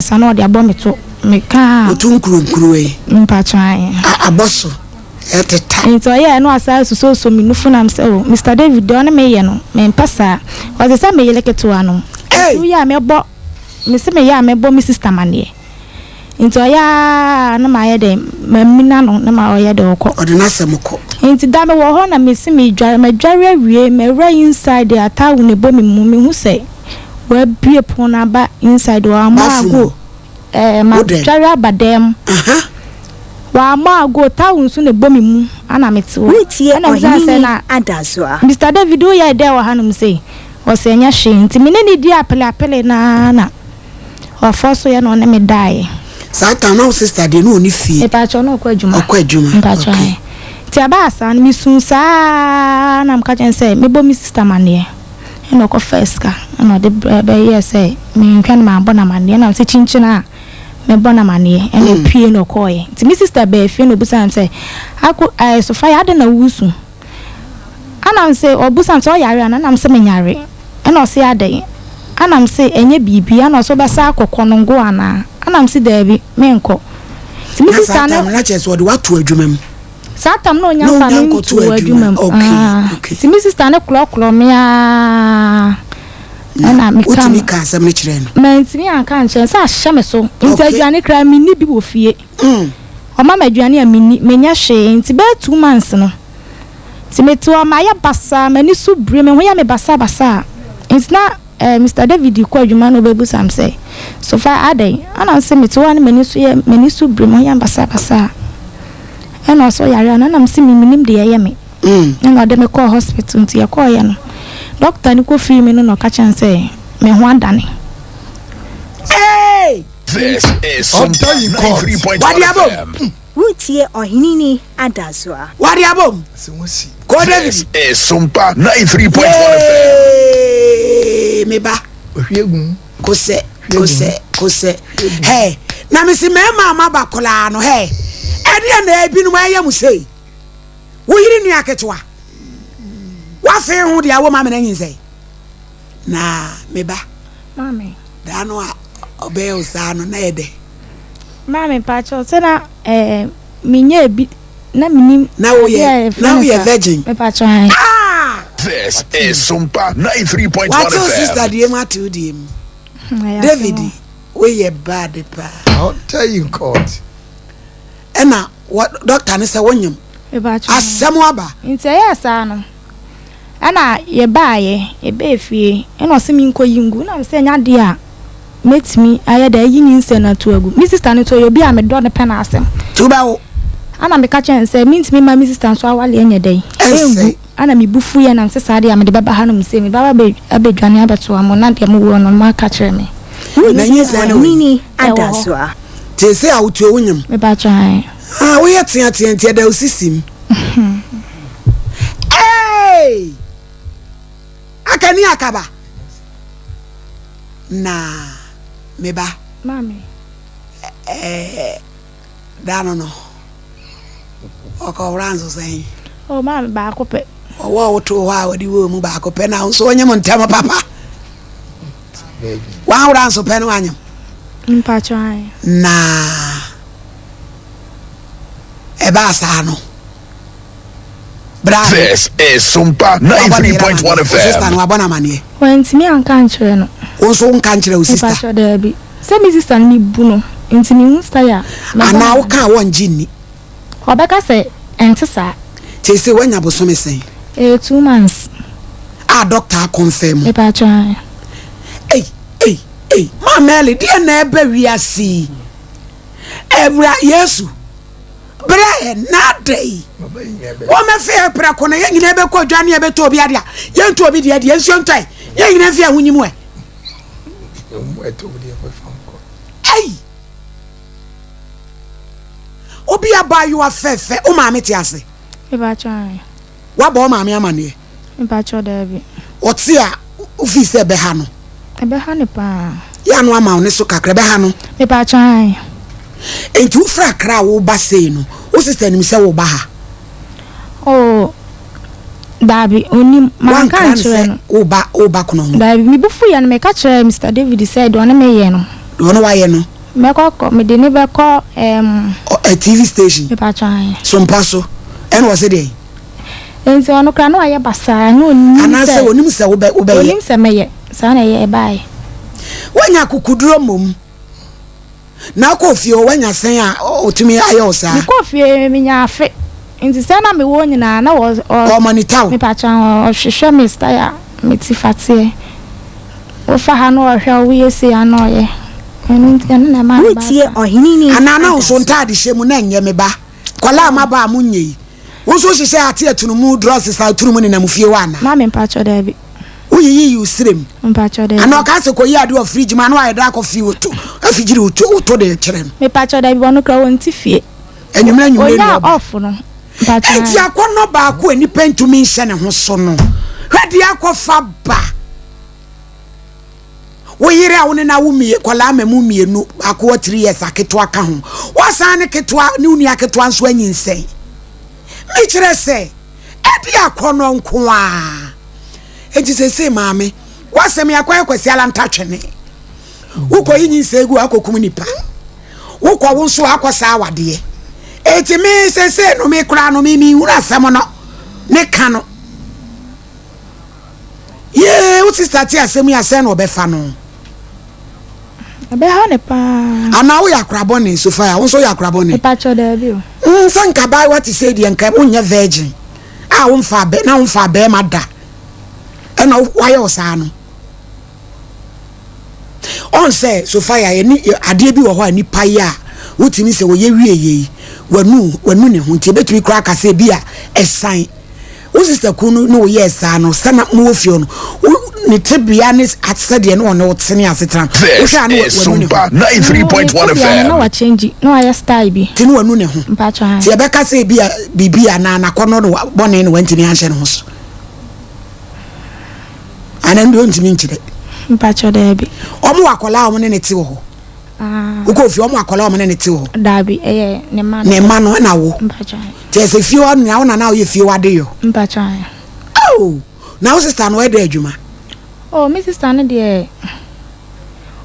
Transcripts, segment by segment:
saa na ɔde abɔ me to. Meka a. Otu nkuronkuro yi. Mpakyɛ ae. A abɔ so ɛteta. Nti ɔyɛɛ na wasan asusuosuo me nufu na mesɛ oh Mister David deɛ ɔne me yɛ no mempɛ saa. Ɔse sɛ me yere ketewa no. Nti woyɛ a mɛbɔ mese meyɛ a mɛbɔ me sister amaneɛ. Nti ɔyɛ aa na mayɛ dɛn mamina no na ma ɔyɛ dɛ ɔkɔ. Ɔde n'asɛm kɔ. Nti da mewɔ hɔ na mese medware madware awie mawura inside a towel na ɛbɔ me mu mehu sɛ wabue pono no aba inside hɔ wammɔ Bathroom ago hɔ. ɛɛ Wo dɛm. madware aba dan mu Aha. wammɔ ago towel nso na ɛbɔ me mu ana mete hɔ Woretie ɛna mebisa no sɛ Ɔhene na Adasoa. Mister David woyɛɛ dɛn wɔ hanom sei ɔse ɛnyɛ hwee nti me ne no dii apele apele no ara na Ɔfɔ so yɛ na ɔne me daeɛ. Saa time na wo sister deɛ na ɔni fie. Mepakyɛw na ɔkɔ adwuma. Ɔkɔ adwuma Mepakyɛw okay. ae. Nti ɛbaa saa no me suu saa na meka kyerɛ no sɛ mɛbɔ me sister amaneɛ. Ɛna ɔkɔ faa sika ɛna ɔde brɛ bɛyɛɛ sɛ menhwɛ no mabɔ no amaneɛ ɛna mese kyinkyin a mɛbɔ no amaneɛ ɛna ɔpue na ɔkɔɔeɛ. Nti me sister baa fie na ɔbisaa me sɛ ako ɛɛ Sofia adɛn na woresu? Ɛna mese ɔbisa me sɛ ɔyare anaa ɛna mese menyare ɛna ɔse adɛn ɛna mese ɛnyɛ biribi ɛna ɔse wobɛsan akɔ kɔnongo anaa ɛna mese daabi menkɔ nti me Na saa sister no tam no na kyerɛ sɛ ɔde woato adwuma mu. Saa tam no na ɔnya Na mfa ɔnya me nkɔto ntoo adwuma adwuma mu okay ah okay. nti me sister no korɔkorɔ me aa Na ɛna meka wotumi kaa asɛm no kyerɛɛ no? Mantumi anka ankyerɛ no sɛ ahyɛ me so nti Okay. aduane koraa menni bi wɔ fie. Mm. Ɔma me aduane a menni, menyɛ hwee nti bɛyɛ 2 months no nti mete hɔ mayɛ basaa, m'ani so biri, me ho yɛ me basabasa nti na eh, Mister David kɔ adwuma na ɔbɛbusa me sɛ, Sofa adɛn? Ɛna mese mete hɔ a na m'ani so yɛ m'ani so biri, me ho yɛ me basabasa ɛna ɔsɛ ɔyare ana? Ɛna mese me menim deɛ ɛyɛ me ɛna ɔde me kɔɔ hospital nti yɛkɔɔyɛ no doctor no kɔfii me no na ɔka kyerɛ me sɛ me ho adane. Hey! This is Sompa Ɔda yi court. 93.1 Wade abom. FM. Woretie Ɔhene Adasoa. Wade abom. Sɛ wɔsi. Kɔ This David. is Sompa 93.1 FM. Yee, me ba. Ohwie gu mu. Kosɛ, Hwie gu mu. kosɛ, kosɛ. Hwie gu mu. Hɛ, na mese mmarima a moaba koraa no, hɛ, ɛdeɛ na ebinom ɛyɛ mo sei. Wo yere nua ketewa. Wafee ho deɛ awɔ mu amena nyinsɛn. Na me ba. Maame. Da no a ɔbɛyɛ wo saa no na yɛ dɛ. Maame mpakyɛw sɛ na ɛɛ eh, menyɛ bi na menim. Na woyɛ na woyɛ virgin. Mepakyɛw ayi. Ah! This is Sumpa 93.1 Watew sister FM. deɛ mu atew deɛ mu. Ɛyɛ David asɛm o. woyɛ bad paa. I'll tell you in court. Ɛna wɔ doctor no sɛ wonyem. Mepakyɛw. Asɛm aba. Nti ɛyɛɛ saa no ɛna yɛbaeɛ, yɛbaa fie ɛna ɔse menkɔyi ngu na mesɛ ɛnyɛ adeɛ a mɛtumi ayɛ dɛ ayi nyinsɛn no ato agu. Me sister no nso ɔyɛ obi a medɔ no pɛ n'asɛm. Nti wobɛwo? Ɛna meka kyerɛɛ no sɛ mentumi mma me sister nso awareɛ nyɛ dɛn ɛngu. Ɛnsɛe. Ɛna me bo fuiɛ na mese saa deɛ a mede bɛba hanom sei, mebɛba abɛ abɛdwane abɛtoa mo na deɛ mowɔ no moaka akyerɛ me. Na nyinsɛn no wɔ he? Ɔhene Ɛwɔ hɔ. Adasoa. Seesei a wotuo wonyem? Mepakyɛ ae. Ah, woyɛ teatea nti ɛda wo sisim. Hey! Aka ni akaba. Na me ba. Maame. Eh, da no no. Ɔkɔwora nso sɛn? Oh, maame baako pɛ. Ɔwɔ a wotoo hɔ a wɔde wɔ mu baako pɛ na nso ɔnyem ntɛm papa. Wanwora nso pɛ no wanyem. Mpakyɛ ae. Na ɛbaa saa no bra no. This is Sumpa Wabɔ ne yere 93.1 amaneɛ. Wo sister FM. no wabɔ no amaneɛ. Wantumi anka ankyerɛ no. Wo nso wonka nkyerɛ wo sister. Mepakyɛ daabi. Sɛ me sister no mebu no nti mehu style a mɛbɔ no Anaa amaneɛ. woka a wɔngye nni. Ɔbɛka sɛ ɛnte saa. Seesei woanya bosome sɛn? Ɛyɛ 2 months. A doctor akɔnfɛm. Mepakyɛ ae. Ei ei ei Maa Mary deɛ na ɛba wiase yi. Awura Yesu berɛ yɛ na ada yi wɔmɛfɛ yɛ prɛko no yɛn nyinaa bɛkɔ dwa ne yɛbɛtɔ obi adeɛ a yɛntɔ obi deɛ deɛ nsuo ntɔe yɛn nyinaa mfi ahonya mu ɛ. Ei obi abaayewa fɛfɛ wo maame te ase. Woabɔ wo maame amaneɛ? Mpakyɛw, daabi. Ɔte a, wofii sɛ ɛbɛha no? Ɛbɛha no paa. Yɛ ano ama wo ne so kakra, ɛbɛha no? Mepakyɛw, ae. Enti wofiri Accra a woreba sei no, wo sister nim sɛ woreba ha? Oh, daabi, onnim. Manka Woankra no ankyerɛ sɛ no. woreba, woreba Kono ho? Daabi, me bo fuiɛ no, meka kyerɛɛ Mister David sɛ deɛ ɔne me yɛ no. Deɛ ɔne wo ayɛ no? Mɛkɔ akɔ, mede no bɛkɔ ɛɛm. Ɔ TV station. Mepakyɛw ae. So mpa so. Ɛna ɔse deɛn? Nti ɔno koraa na wayɛ basaa na ɔnim sɛ. Anaasɛ ɔnim sɛ wobɛ wobɛyɛ. Ɔnim sɛ mɛyɛ. Saa na ɛyɛ ɛbaeɛ. Woanya akokoduro mmom. Na wokɔɔ fie hɔ woanya sɛn a ɔtumi ayɛ wo saa? Mekɔɔ fie menya afe. Nti sɛ na mewɔ nyinaa na wɔ ɔ. Ɔmonitor wo? Mepakyɛw ɔhwehwɛ me style a me ti fa teɛ. Wofa ha na ɔhwɛ wo woyɛ sei a na ɔyɛ. Ɛno nti ɛno na ɛmaa no baa Woretie saa. Ɔheneni Anaa na wo nso Adasoa. ntaade hyɛ mu na ɛnyɛ me ba. Nkwadaa a moaba a monyɛ yi. Wo nso wohyehyɛ ate atunumu drɔs saa tunumu nenam fie hɔ anaa? Maame mpakyɛw daabi. Woyiyi wo serem. Mpakyɛw daabi. Anaa ɔka sɛ kɔyi ade wɔ fridge mu a na wayɛ dɛ akɔ fi wo to afigyiri wo to wo to de kyerɛ no. Mepakyɛw daabi ɔno koraa ɔnte fie. Anwummerɛ anwummerɛ na Ɔnyaa ɔba. off no mpakyɛw. Enti akɔnnɔ baako a nipa ntumi nhyɛ ne ho so no, hwɛ deɛ akɔfa ba. Wo yere a wo ne no awo mmie nkwadaa mmamu mmienu, baako wɔ three years aketewa ka ho. Woasan ne ketewa ne wo nua ketewa nso anyinsɛn. Mekyerɛ sɛ ɛde akɔnnɔ nko ara. Enti seesei maame, w'asɛm yi akɔyɛ Kwasi Alantatwene. Wokɔyi nyinsɛn gu a akɔkum nipa. Wokɔ wo nso akɔ saa awadeɛ. Enti me seesei no me koraa no me menhunu asɛm no ne ka no. Yee, wo sista te asɛm yi a sɛn na ɔbɛfa no? Ɛbɛha no paa. Anaa woyɛ akora bɔne, Sophia, wo nso woyɛ akora bɔne? Mepakyɛw daabi o. Mm, sɛ nka abaayewa te sɛ deɛ nka wonyɛ virgin a womfa abɛ na womfa bɛrima da ɛna wayɛ wo saa no. Ɔn sɛ Sophia yɛne adeɛ bi wɔ hɔ a nipa yɛ a wotumi sɛ wɔyɛ wie yei wanu wanu ne ho nti ebetumi koraa aka sɛ ebi a ɛsan. Wo sista kun no ne wo yɛɛ saa no, sɛ na mowɔ fie hɔ no, wo ne tebea ne sɛdeɛ na ɔne wo te ne asetena no, This wohwɛ a na is wanu ne ho. Sumpa 93.1 Ne tebea no na FM. wakyɛngyi, na wayɛ style bi. Nti na wanu ne ho. Mpakyɛ ae. Nti yɛbɛka sɛ ebi a biribi anaa n'akɔnnɔ no bɔne na wantumi anhyɛ ne ho so. Anaa ɛno deɛ ɔntumi nkyerɛ. Mpakyɛ daabi. Wɔn wɔ akwadaa a wɔn ne ne te wɔ hɔ. Wokɔ fie wɔn akwadaa a wɔn ne ne te wɔ hɔ. Daabi ɛyɛ ne mma no. Ne mma no ɛna wo. Mpakyɛ ae. Kyerɛ sɛ fie hɔ nea wo na na woyɛ fie hɔ ade yɔ. Mpakyɛ ae. Oh! Na wo sister no ɔyɛ dɛ adwuma? Oh me sister no deɛ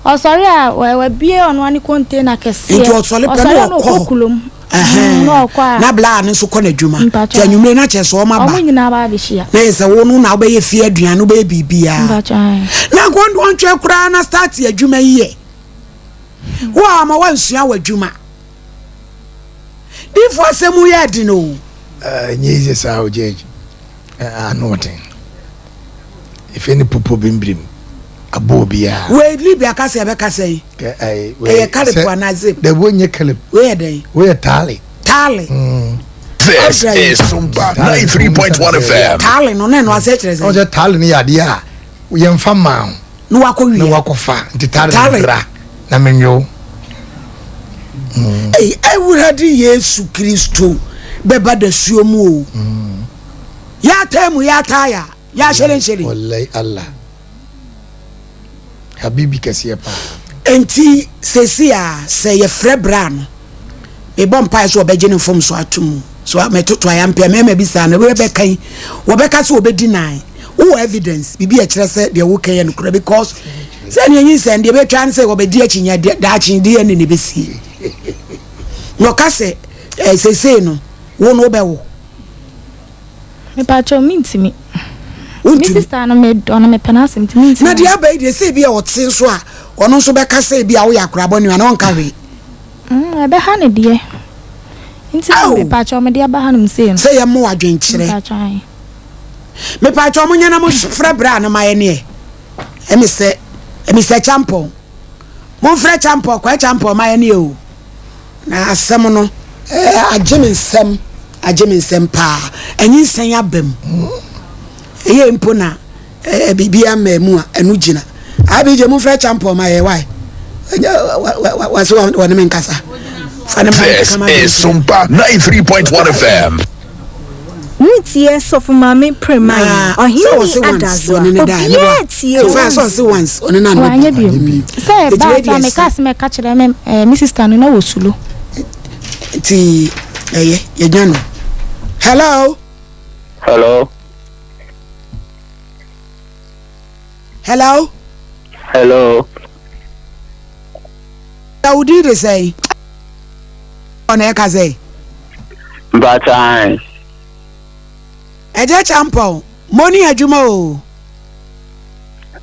ɔsɔre a wabie ɔno ara ne container kɛseɛ. Nti ɔsɔre pɛ na ɔkɔ hɔ. Kulom. Na ɔkɔ a. Na bla no nso kɔ n'adwuma. Mpakyɛ. Nti anwummere na kyerɛ sɛ ɔmo aba. Ɔmo nyinaa ba abɛhyia. Na yɛ sɛ wo no na wobɛyɛ fie aduane wobɛyɛ biribiara. Mpakyɛ ae. Na nka ɔntwɛn koraa na start adwuma yi yɛ. Wo a ama wansua w'adwuma. Difo asɛm mu yɛ den o. Ɛnyɛ easy saa o Judge. Ano ɔden. Efe ne popo bimbirim abɔ obiara. Wei Libya kasa yɛbɛka sɛn? Ɛyɛ Caleb anaa Zip? Dabi wonyɛ Caleb. Wei yɛ dɛn? Wei yɛ Taale. Taale. This is Sumpa 93.1 FM. Taale no na ɛno asɛ kyerɛ sɛn? Ɔsɛ taale no yɛ adeɛ a yɛmfa maa ho. Na wakɔ wia. Na wakɔ fa nti taale no bra na menwe wo. Ei Awurade Yesu Kristo bɛba dasuo mu o. Yɛataa mu yɛataa ya yɛahyɛlenhyɛle. Wallahi Allah. Habibi kɛseɛ paa. Enti seesei a sɛ yɛfrɛ bra no, mebɔ mpaeɛ sɛ wɔbɛgye ne mfomso ato mu. So mɛtoto ayampɛ mmarima bi saa na wei bɛka yi wɔbɛka sɛ wɔbɛdi nan. Wowɔ evidence biribi a ɛkyerɛ sɛ deɛ woka yɛ nokorɛ because sɛ nea nyinsɛn deɛ bɛtwa ne sɛ wɔbɛdi akyinnye daakye deɛ ne na ɛbɛsie. Na ɔka sɛ eh, seesei no wo no wobɛwo. Mepakyɛw mintumi. Wontumi. Me sister no me dɔ no mepɛ n'asɛm nti mintumi. Na deɛ aba yi deɛ sɛ ebi a ɔte nso a ɔno nso bɛka sɛ ebi a woyɛ akora bɔne anaa ɔnka hwee. Mm, ɛbɛha no deɛ. Nti na mepakyɛw mede aba hanom sei no. Sɛ yɛmmɔ wo adwenkyerɛ. Mepakyɛw ae. Mepakyɛw monyɛ na mofrɛ bra no ma yɛneɛ. Ɛmi sɛ Mr. Champon. Momfrɛ Champon, Kwaa Champon ma yɛneɛ o. Na asɛm no eh, agye me nsam, agye me nsam paa. Anyinsɛn aba mu. Ɛyɛ mpo na eh, biribi ama mu a, ɛno gyina. Abigye, momfrɛ Champon ma yɛ, why? Wase wɔne me nkasa. Fa ne ma This kama is Sumpa 93.1 FM. Woretie Sɔfo Maame Premayi, Na sɛ Ɔhene ɔse Ni once Adazoa. ɔne ne da a, Obiara tie so o. far sɛ ɔse once ɔne no anna Wanyɛ bio. bio. Sɛ Nti ɛbaa wei saa deɛ mekaa ɛsa. sɛ mɛka kyerɛ me eh, me sister no na wɔ sulo. Nti ɛyɛ yɛnya no. Hello. Hello. Hello. Hello. Na wo din de sɛn? Ɔna ɛka sɛ. Mpakyɛ ae. Ɛgya Kyampɔn, moni adwuma o.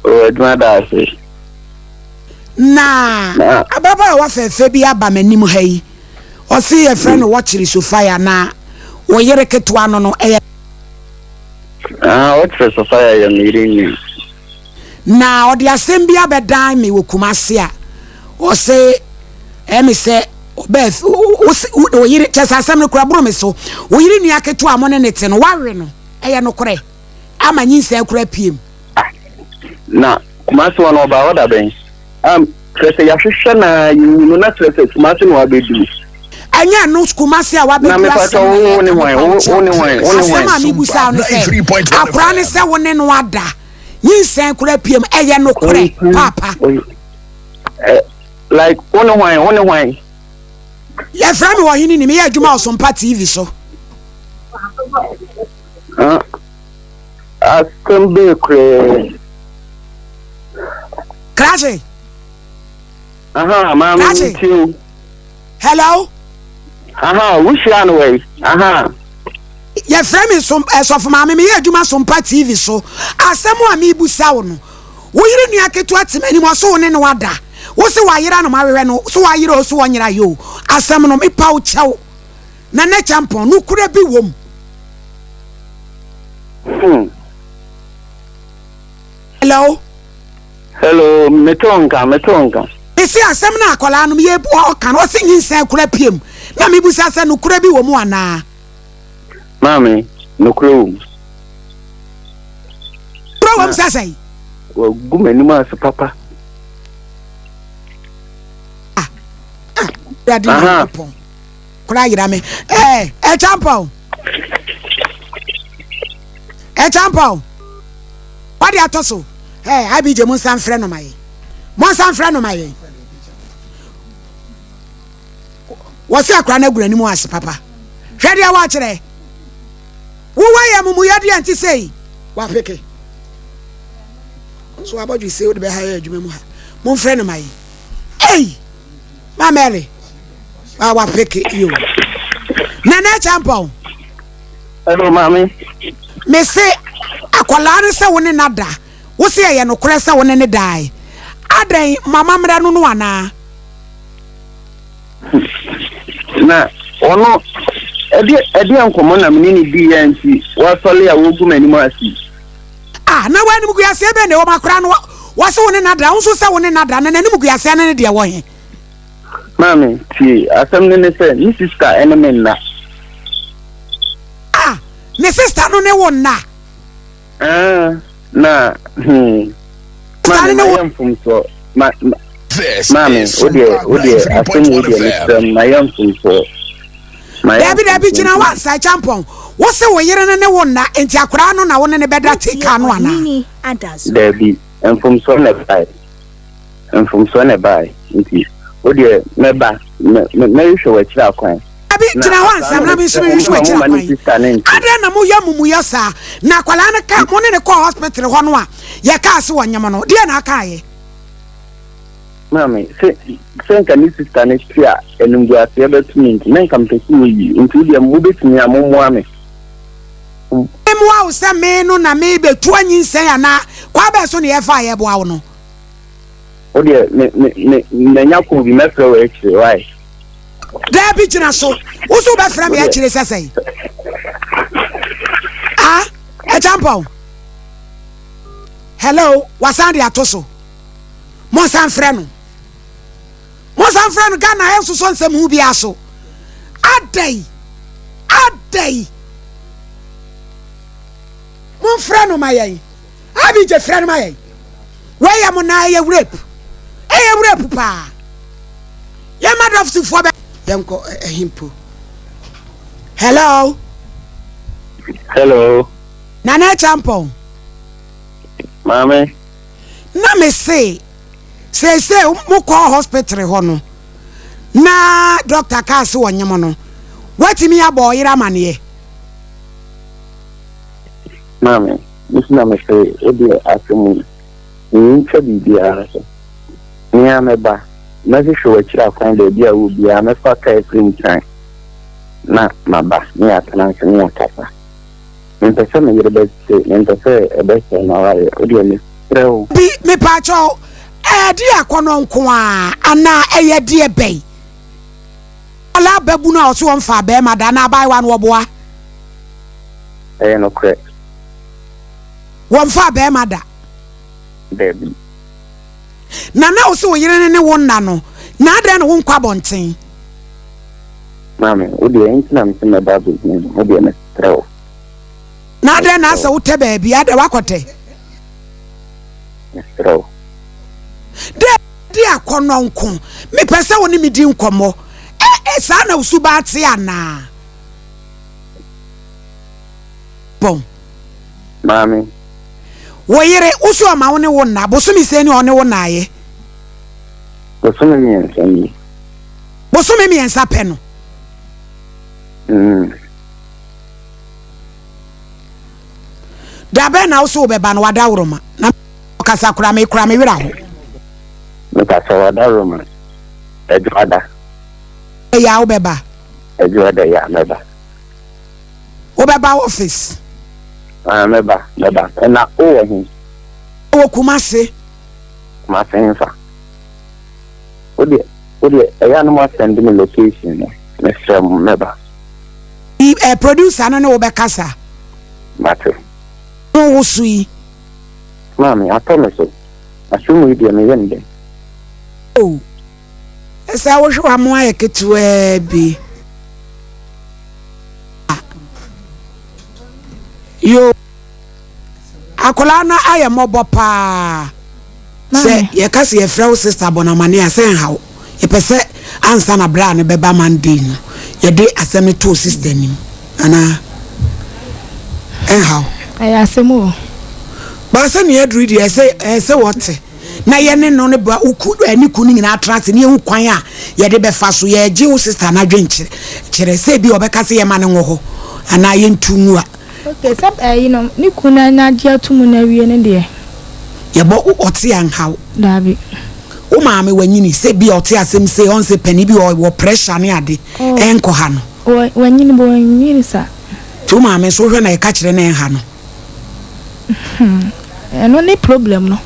O adwuma da ase. Na ababaawa fɛfɛ bi aba m'anim ha yi, ɔse yɛfrɛ no Wɔkyere Sofia na wo yere ketewa no no ɛyɛ. Ah, Wɔkyere Sofia yɛ me yere nua. Na ɔde asɛm bi abɛdan me wɔ Kumasi a ɔse ɛyɛ me sɛ ɔbɛɛ wo yere kyɛ sɛ asɛm no kora boro me so wo yere nua ketewa a mo ne ne te no wawe no ɛyɛ nokorɛ ama nyinsɛn kora piem. Ah, na Kumasi hɔ no ɔbaa hɔ da bɛn? Um, kyerɛ sɛ yɛahwehwɛ na yɛhu no na kyerɛ sɛ Kumasi na wabɛduru. Ɛnyɛ ɛno Kumasi a wabɛduru asɛm na yɛka mepa wo kyɛw. Asɛm a mebusa wo ne sɛ akora ne sɛ wo ne no ada nyinsɛn kora piem ɛyɛ nokorɛ paapa. Like wo ne hwan wo ne hwan. Yɛfrɛ me ɔhene ni meyɛ adwuma wɔ Sompa TV so. Asɛm bɛɛ koraa. Krakye. Aha, maame Krakye. mi o. Hello. Aha, wuhyia no wɔ yi. Aha. Yɛfrɛ me som ɛsɔfo eh, maame meyɛ adwuma Sompa TV so. Asɛm a mebusa wo no, wo yere nua ketewa te m'anim ɔso wo ne no ada. Wo se wayera no mahwehwɛ no, so wayera o so wɔnyera yo. Asɛm no mepa wo kyɛw. Na ne kyampɔn nokorɛ bi wom. Hmm. Hello. Hello, meto nka, meto nka. Mese asɛm no akwadaa no yɛ ɔka no ɔse nyinsɛn kora piem na mebusa sɛ nokorɛ bi wɔ mu anaa. Maame, nokorɛ wɔ mu. Nokorɛ wɔ mu sɛ sɛn? Wagu m'anim ase papa. Ah, ah, Awurade Nyankopɔn. Kora yera me. Eh, eh, Champɔn. Eh, Champɔn. Wade atɔ so. Eh, IBJ mo nsa mfrɛ no ma yɛn. Mo nsa mfrɛ no ma yɛn. Wɔsi akora no agu n'anim ase papa. Hwɛ deɛ wɔakyerɛ. Wowɔ yɛ amumuyɛ deɛ nti sei. Wapeke. Nso abɔdwe sei wode bɛha yɛ adwuma mu ha. Momfrɛ no ma yɛn. Ei! Ma Mary. Wa wapeke yo. Nana Champɔn. Hello, maame. Me se akwadaa no sɛ wo ne na da. Wo se ɛyɛ nokorɛ sɛ wo ne ne dae. Adɛn mama mmerɛ no no anaa? Na ɔno ɛdeɛ ɛdeɛ nkɔmɔ na me ne ne di yɛ nti wasɔle a wogu m'anim ase. Ah, na w'anim guaseɛ bɛn na ɛwɔ mu akwadaa no wɔse wo ne na da, wo nso sɛ wo ne na da na n'anim guaseɛ no ne deɛ wɔ he? Maame, tie, asɛm no ne sɛ, me sista ne me nna. Ah, ne sista no ne wo nna? Ah, na, hmm. Maame, mayɛ mfomsoɔ. Ma, ma, maame, wo deɛ, wo deɛ, asɛm wei deɛ, mesrɛ m, mayɛ mfomsoɔ. Dabi, dabi, gyina hɔ ansa, Kyampɔn. Wo se wo yere no ne wo nna, enti akwadaa no na wo ne no bɛda take care no anaa? Dabi, mfomsoɔ na ɛbae. Mfomsoɔ na ɛbae nti wo deɛ mɛba mɛhwehwɛ w'akyiri akwan. Dabi, gyina hɔ ansa na me nso mehwehwɛ w'akyiri akwan. Adɛn na moyɛ amumuyɛ saa? Na akwadaa no ka mo ne no kɔɔ hospital hɔ no a yɛkaa se wɔnyem no, deɛ na akaeɛ? Maame, sɛ sɛ nka ne sista no te a animguaseɛ bɛto me nti na nka mepɛ sɛ wɔyi nti wo deɛ mobɛtumi a mommoa me. Mmoa wo sɛ me no na merebɛtu anyinsɛn anaa? Kwan bɛn so na yɛfa a yɛboa wo no? Wo deɛ me me me manya call bi mɛfrɛ wo akyire why. Daabi gyina so wo so wobɛfrɛ me akyire sɛ sɛn? Ah ɛkyampɔn hello wasan de ato so monsan frɛ no monsan frɛ no Ghana ɛnsosɔ nsɛm ho biara so adɛn adɛn momfrɛ no ma yɛn. Abigye frɛ no ma yɛn. Wei yɛ mo naa ɛyɛ rape. Ɛyɛ rape paa. Yɛn ma dɔfsifoɔ bɛ. Yɛn kɔ ɛhe mpo. Hello. Hello. Nana Acheampong. Maame. Na me se seesei mo kɔɔ hospital hɔ no na doctor kaa se wɔnyem no watumi abɔ ɔyere amaneɛ. Maame. Me nso na mese, Wo deɛ asɛm yi, menntwa biribiara so. Me ara mɛba. Mɛhwehwɛ w'akyiri akwan baabi a wowɔ biara, mɛfa kaa afiri Nkran na maba ne yɛatena ase ne yɛakasa. Mempɛ sɛ me yere bɛte, mempɛ sɛ ɛbɛsɛe m'awareɛ. Wo deɛ mesrɛ wo. Bi, mepaakyɛw, ɛyɛ deɛ akɔnnɔ nko ara anaa ɛyɛ deɛ bɛn? Akwadaa babunu a ɔse ɔmfaa barima da anaa abaayewa no ɔboa? Ɛyɛ nokorɛ. Wɔmfaa barima da? Dabi. Na na wo se wo yere no ne wo nna no, na adɛn na wonkɔ abɔnten? Maame, wo deɛ ɛnti na mese mɛba abɛhu wo, wo deɛ mesrɛ wo. Na adɛn na asɛ wotɛ baabi, adɛn woakɔtɛ? Mesrɛ wo. Dɛ di akɔnnɔ nko, mepɛ sɛ wo ne me di nkɔmmɔ. Ɛ ɛ saa na wo suban te anaa? Bɔn. Maame. Wo yere, wo so ɔma wo ne wo nna, bosome sɛn ni ɔne wo nnaeɛ? Bosome mmiɛnsa nie. Bosome mmiɛnsa pɛ no? Mm. Da bɛn na wo so wobɛba no wadaworoma? Na ɔkasa koraa me koraa me werɛ aho. Mekasa wadaworoma, Adwoada. Ɛyɛ a wobɛba? Adwoada yɛ a mɛba. Wobɛba office? Ah, mɛba, mɛba. Ɛna wowɔ he? Wɔ Kumase. Kumase hefa? Wodeɛ, wodeɛ, ɛyɛ a na mo asɛnde me location no. Mesrɛ mo, mɛba. Eh, producer no ne wo bɛkasa. Mate. Wo wo so yi. Maame, atɔ me so. Asɛm wei deɛ meyɛ no dɛn? Oh, ɛsɛ wohwɛ w'amo ayɛ ketewaa bi. Yo, akwadaa no ayɛ mmɔbɔ paa. Sɛ yɛka sɛ yɛfrɛ wo sista bɔ no amanneɛ a, sɛ nhaw. Yɛpɛ sɛ ansa na berɛ a no bɛba Monday no, yɛde asɛm no to sista anim anaa? Ɛnhaw. Ɛyɛ asɛm o. Baa sɛ nea aduru deɛ ɛsɛ ɛsɛ wɔte na yɛne no ne ba wo ku ne ku no nyinaa tra ase ne yɛhu kwan a yɛde bɛfa so yɛgye wo sista no adwenkyerɛ kyerɛ sɛ bi ɔbɛka sɛ yɛma no nwɔ hɔ anaa yɛntu ngu a. Ok sɛ ɛyi no ne kunu no anya agye ato mu no awie no deɛ. Yɛbɔ ɔte a nhaw. Daabi. Wo maame wanyini sɛ bi a ɔte asɛm sei ɔn sɛ panin bi wɔ pressure ne ade ɛnkɔ ha no. Wanyini but ɔnyini sa. Nti wo maame nso wohwɛ na yɛka kyerɛ no ɛnha no. Ɛno ne problem no.